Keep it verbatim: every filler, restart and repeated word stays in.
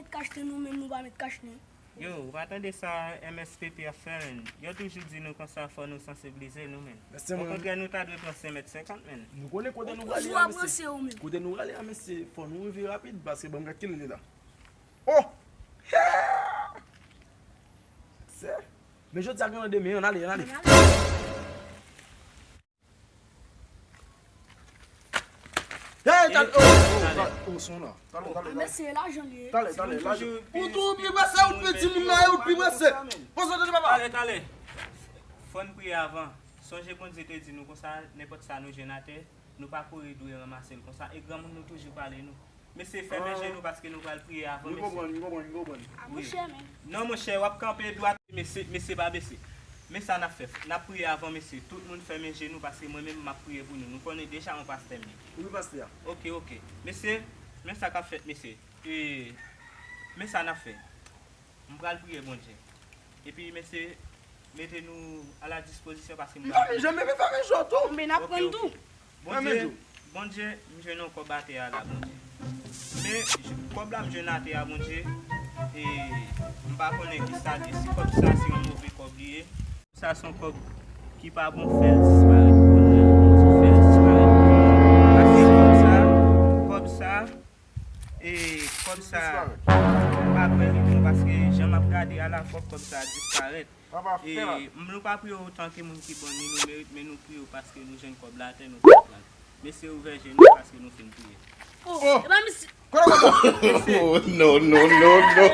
Kach nan nou menm, nou pa met kach nan. Yo, ou pa tande sa M S P P ap fè, menn? Yo toujou di nou konsa, fò nou sansibilize nou, menn. Mesye, mwen, okontrè, nou ta dwe pran senk mèt senkant, menn. Nou konnen kote nou prale a, mesye. Kote nou prale a, mesye, fò nou rive rapid, paske ban m gad kilè li la. Oh! Mesye, men jodi a gen randevou, ann ale, ann ale. Hey, talè, oh, oh, talè. Oh, son la. Talè, talè, talè. Mesye, lajan li ye. Talè, talè, lajan. Ou tou, ou pi prese, ou pi di moun nan, ou pi prese. Poze tande, papa. Talè, talè. Fò n priye avan. Sonje Bondye te di nou konsa, nenpòt sa nou jwenn atè, nou pa kouri dwe ranmase l konsa. E granmoun nou toujou pale nou. Mesye, fèmen je nou paske nou pral priye avan, mesye. M konprann, m konprann, m konprann. A, monchè, men. Non, monchè, w ap kanpe dwat. Mesye, mesye, pa bese. Men sa n ap fè. N ap priye avan, mesye. Tout moun fèmen je nou paske mwen menm, m ap priye pou nou. Nou konnen deja yon pastè m ye. Wi, pastè a. Oke, oke. Mesye, men sa k ap fèt, mesye. E, men sa n ap fè. M pral priye Bondye. Epi, mesye, mete nou a la dispozisyon paske m pral priye. Non, men janm, men fèmen je w tou. Men n ap pran tou. Bondye, Bondye, m jwenn yon kòb atè a la, Bondye. Men, kòb la m jwenn atè a, Bondye, e m pa konnen ki sa l ye. Si kòb sa se yon move kòb li ye. Sa se yon kòb ki pa bon, fè l disparèt. Bondye, fè l disparèt. Paske kòb sa, kòb sa, e kòb sa, m pa kwè li bon, paske jan m ap gade a la, fòk kòb sa disparèt. E nou pa priye otan ke moun ki bon ni nou merit, men nou priye paske nou jwenn kòb la atè, nou pa pran l. Mesye, ouvè je nou paske nou fin priye. Oh, e pa misye. Mesye. Oh, no, no, no, no.